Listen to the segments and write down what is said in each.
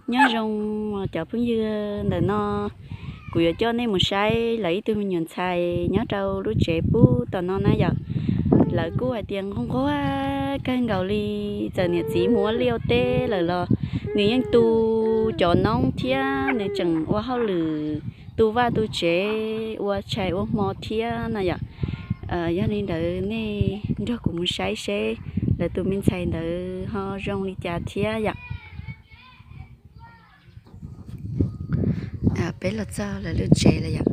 Nyob zoo cov phooj ywg ntawm no, kuv yuav coj nej mus saib lawv ib tug me nyuam ntxhais nyob rau lub tsev pub tom no na yom. Lawv kuj hais tias nquag nquag kawg nkaus li, txawm niam txiv mus ua liaj ua teb lawm los nws yeej tu cov noob thiab nws tseem ua hauj lwm tu vaj tu tsev ua tshais ua hmo thiab no yom. Yog li ntawd nej nrog kuv mus saib seb lawv tus me ntxhais ntawd ho zoo li cas thiab yom. Peb los txog lawv lub tsev lawm yom.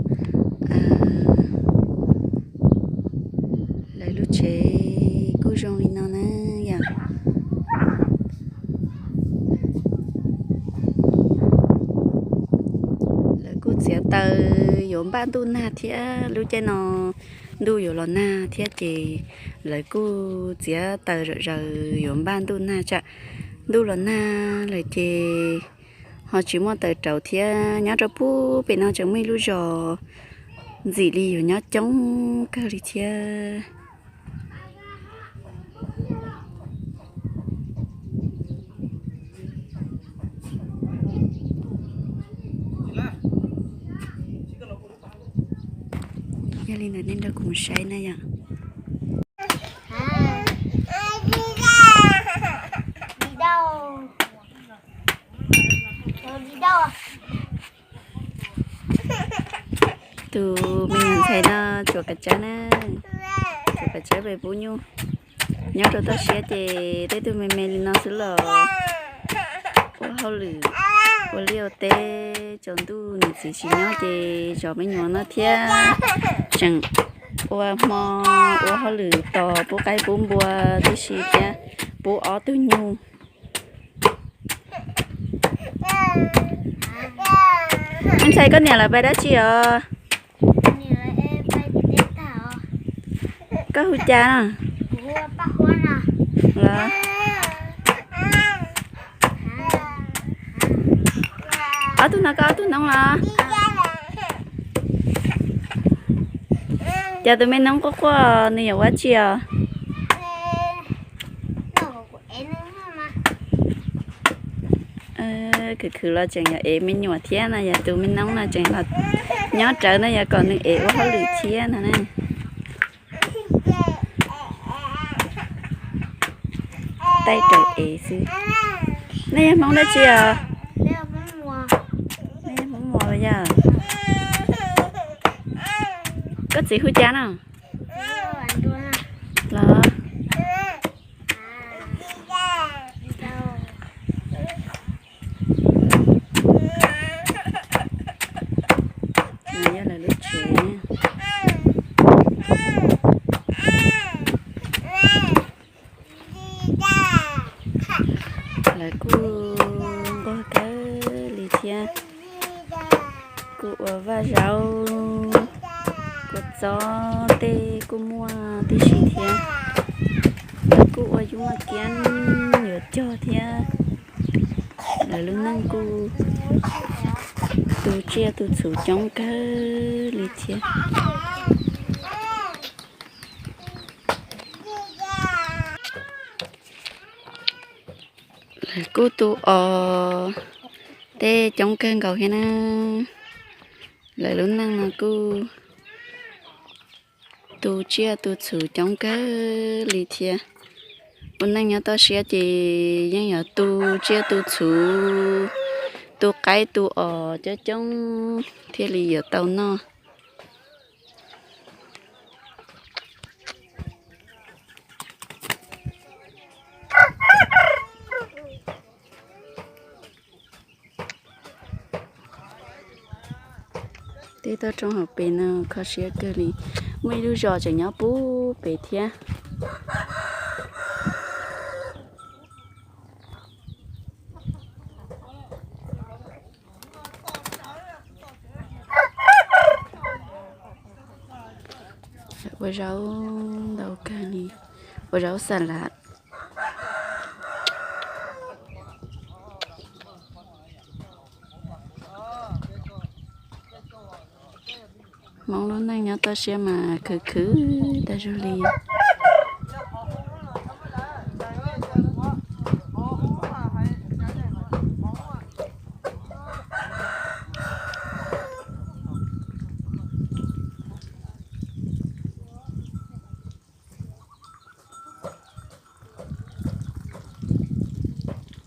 Lawv lub tsev kuj zoo li no na yom. Lawv kuj txiav taws yuav npaj ntuj nag thiab, lub caij no ntuj yuav los nag thiab ces lawv kuj txiav taws zom zaws yuav npaj ntuj nag tsam ntuj los nag lawm ces ho tsis muaj taws rauv thiab. Nyob rau pub pem no tseem muaj ib lub zos ntxim li yuav nyob coob kawg li thiab. Yog li ntawd nej nrog kuv mus saib na yom. Tus me nyuam ntxhais no tsuav kav tsawb na, tsuav kav tsawb pem pub nyuj. Nyob rau toj siab ces tej tug me me li no xwb los ua hauj lwm, ua liaj ua teb tsaus ntuj niam txiv tsis nyob ces zov me nyuam no thiab tseem ua hmo, ua hauj lwm tos pub qaib pub npua tib si thiab pub ob tug nyuj. Ntxhais, koj niam lawv pais dab tsi os? Koj hu cas no? Los, ob tug no koj ob tug noob los? Cas tus me noob quaj quaj nws yuav ua tsi os? Khwv khwv los tseem yuav ev me nyuam thiab no, yog tus me noob no tseem los nyob rawv no yog kom nws ev ua hauj lwm thiab no na. Taij raws ev xwb. Nej yog Hmoob dab tsi os? Nej yog Hmoob Muas los yog? Koj txiv hu cas no? Los, yog lawv lub tsev. Lawv kuj nquag kawg li thiab, kuj ua vaj zaub, kuj txob tej kuj muaj tib si thiab. Lawv kuj ua yub muaj kiab yuav cog thiab. Lawv lub neej kuj tu tsiaj tu txhuv coob kawg li thiab. Lawv kuj tu os tej coob kawg nkaus thiab na. Lawv lub neej no kuj tu tsiaj tu txhuv coob kawg li thiab. Ua neej nyob toj siab ces yeej yuav tu tsiaj tu txhuv, tu qaib tu os coob coob thiaj li yuav tau noj. Tej toj roob hauv pes no kho siab kawg li. Muaj ib lub zos tseem nyob puag pem thiab. Ua zaub ntau kawg li, ua zaub xas las. Hmoob lub neej nyob toj siab mas khwv khwv tag zog li.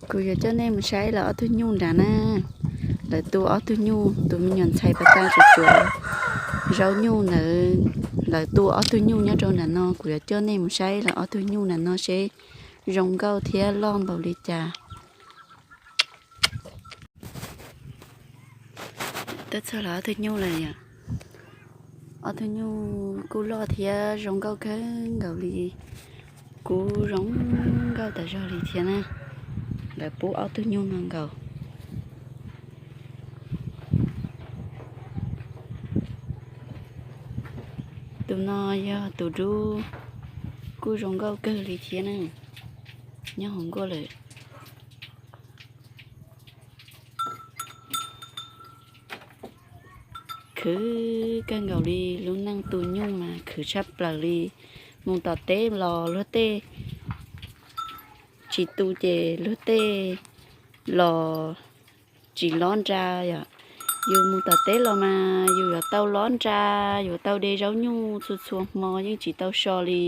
Kuv yuav coj nej mus saib lawv ob tug nyuj nrad na. Lawv tu ob tug nyuj, tus me nyuam ntxhais pas tas tsuav tsuav zaub nyuj ntawd, lawv tu ob tug nyuj nyob rau nram no. Kuv yuav coj nej mus saib lawv ob tug nyuj nram no seb zoo nkauj thiab loj npaum li cas. Twb txog lawv ob tug nyuj lawm yom. Ob tug nyuj kuj loj thiab zoo nkauj kawg nkaus li. Kub zoo nkauj tas zog li thiab na. Lawv pub ob tug nyuj no nkaus. Tus no yog tus dub, kuj zoo nkauj kawg li thiab na. Nyob hauv nkuaj lawm. Khwv kawg nkaus li, lub neej tu nyuj mas khwv tshaj plaws li. Mus tom teb los luag tej tsis tu ces luag tej los tsis lob nra yom. Yus mus tom teb los mas yus yuav tau lob nra, yuav tau de zaub nyuj txhua txhua hmo yeej tsis tau so li.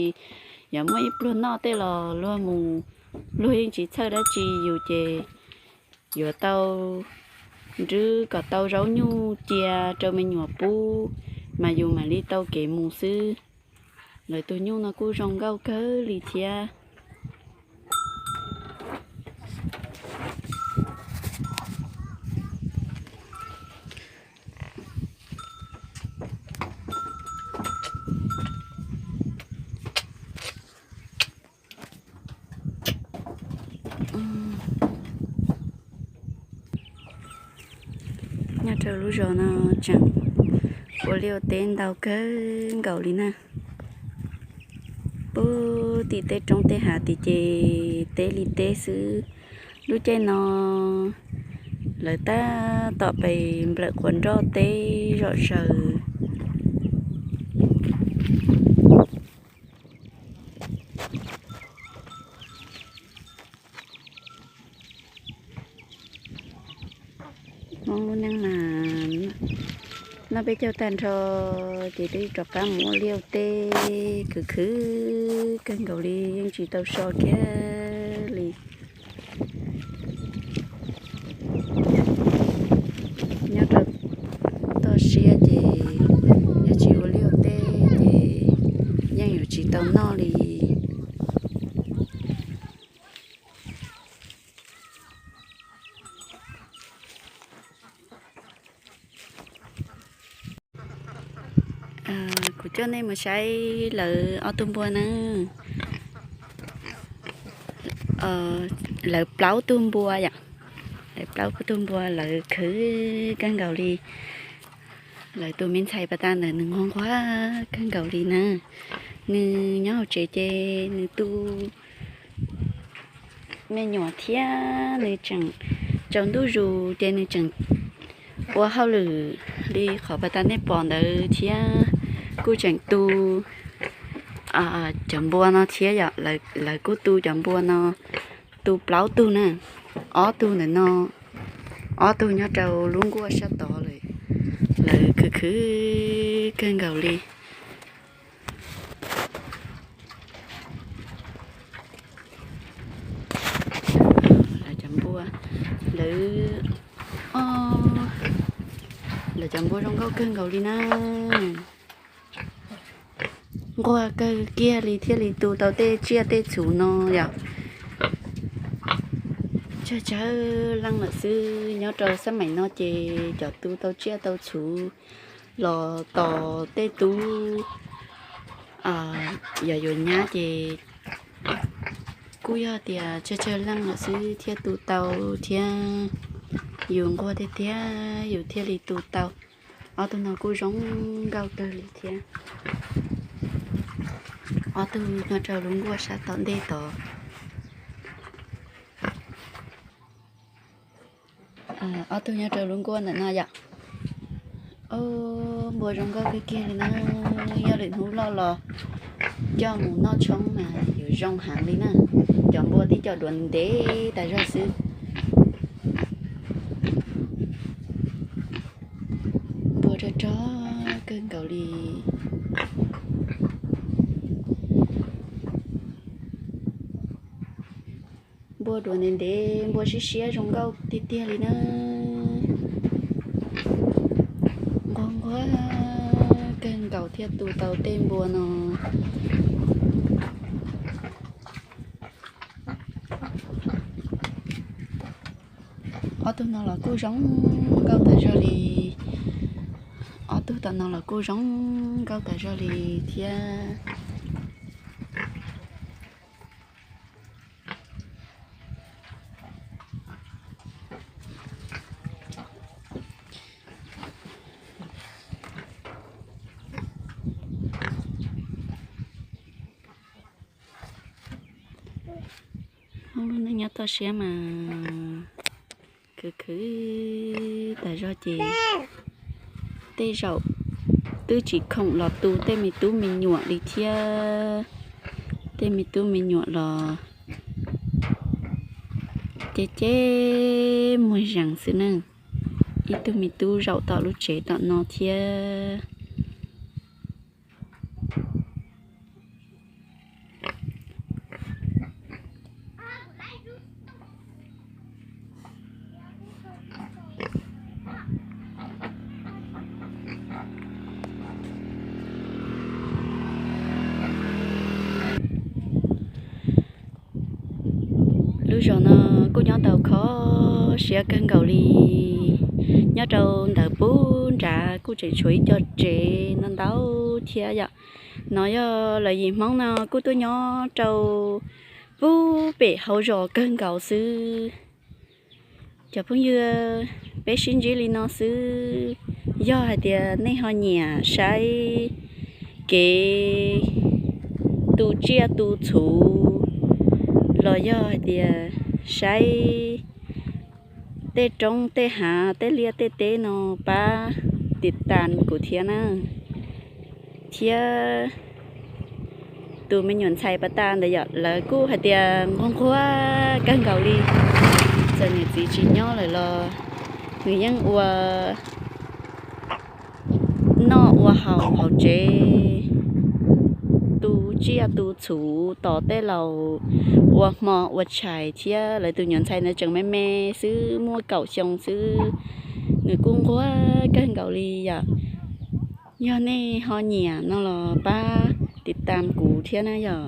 Yog muaj ib pluag noj tej los luag mus, luag yeej tsis txhawj dab tsi, yus ces yuav tau nrwb kom tau zaub nyuj cia rau me nyuam pub, mas yus mam li tau kev mus xwb. Lawv tus nyuj no kuj zoo nkauj kawg li thiab. Nyob rau lub zos no tseem ua liaj ua teb ntau kawg nkaus li na. Pub tim tej roob tej hav tim ces teb li teb xwb. Lub caij no lawv tab tom pes nplawm quav nroj teb zom zaws. Hmoob lub neej mas noj peb caug tag nrho ces twb rov qab mus ua liaj ua teb khwv khwv kawg nkaus li, yeej tsis tau so kiag li. Nyob rau toj siab ces nyob tsis ua liaj ua teb ces yeej yuav tsis tau noj li. Kuv coj nej mus saib lawv ob tug npua na. Lawv plaub tug npua yom. Lawv plaub tug npua lawv khwv kawg nkaus li. Lawv tus me ntxhais pas tas ntawd nws nquag nquag kawg nkaus li na. Nws nyob hauv tsev ces nws tu me nyuam thiab nws tseem tsaus ntuj zus ces nws tseem ua hauj lwm li qhov pas tas nej pom ntawd thiab kuj tseem tu cov npua no thiab yom. Lawv kuj tu cov npua no, tu plaub tug na, ob tug ntawm no, ob tug nyob rau lub nkuaj sab tod lawm. Lawv khwv khwv kawg nkaus li. Lawv cov npua, lawv, lawv cov npua zoo nkauj kawg nkaus li na. Nquag kawg kiag li thiaj li tu tau tej tsiaj tej txhu no yom. Tsawg tsawg leej lawm xwb, nyob rau xab maim no ces cov tu tau tsiaj tau txhu los tos tej tub yog yuav nyab ces kuj yog tias tsawg tsawg leej lawm xwb thiaj tu tau thiab. Yus nquag tiag tiag yus thiaj li tu tau. Ob tug no kuj zoo nkauj kawg li thiab. Ob tug nyob rau lub nkuaj sab tom ntej tod. Ob tug nyob rau lub nkuaj ntawm no yom. Npua zoo nkauj kawg kiag li na. Yog lwm hnub loj los coj mus noj tshoob mas yuav zoo heev li na. Cov npua tib co duav ntev tas zog xwb. Npua rog rog kawg nkaus li. Npua duav ntev ntev, npua siab siab zoo nkauj tiag tiag li na. Nquag nquag kawg nkaus thiaj tu tau tej npua no. Ob tug no los kuj zoo nkauj tas zog li. Ob tug tom no los kuj zoo nkauj tas zog li thiab. Hmoob lub neej nyob toj siab mas khwv khwv tas zog ces tej zaum twb tsis khoom los tu tej me tub me nyuam li thiab. Tej me tub me nyuam los ces ces muag zees xwb na. Ib tug me tub zaum tom lub tsev tom no thiab. Lub zos no kuj nyob tau kho siab kawg nkaus li. Nyob rau ntawm pub nrad kuj tseem tshuav ib co tsev no ntau thiab yom. No yog lawv yim Hmoob no kuj tuaj nyob rau pub pem hauv zos kawg nkaus xwb. Cov phooj ywg, peb sib ntsib li no xwb. Yog hais tias nej ho nyiam saib kev tu tsiaj tu txhu los yog hais tias saib tej roob tej hav tej liaj tej teb no pab tiv tas kuv thiab na. Thiab tus me nyuam ntxhais pas tas ntawd yom, lawv kuj hais tias nquag nquag kawg nkaus li. Txawm niam txiv tsis nyob lawm los nws yeej ua noj ua haus hauv tsev, tu tsiaj tu txhu, tos tej laus ua hmo ua tshais thiab. Lawv tus nyuam ntxhais ntawd tseem me me xwb, muaj kaum xyoo xwb, nws kuj nquag kawg nkaus li yom. Yog nej ho nyiam no los pab tiv tas kuv thiab na yom.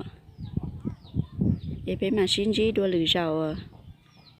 Es peb mam sib ntsib dua lwm zaus.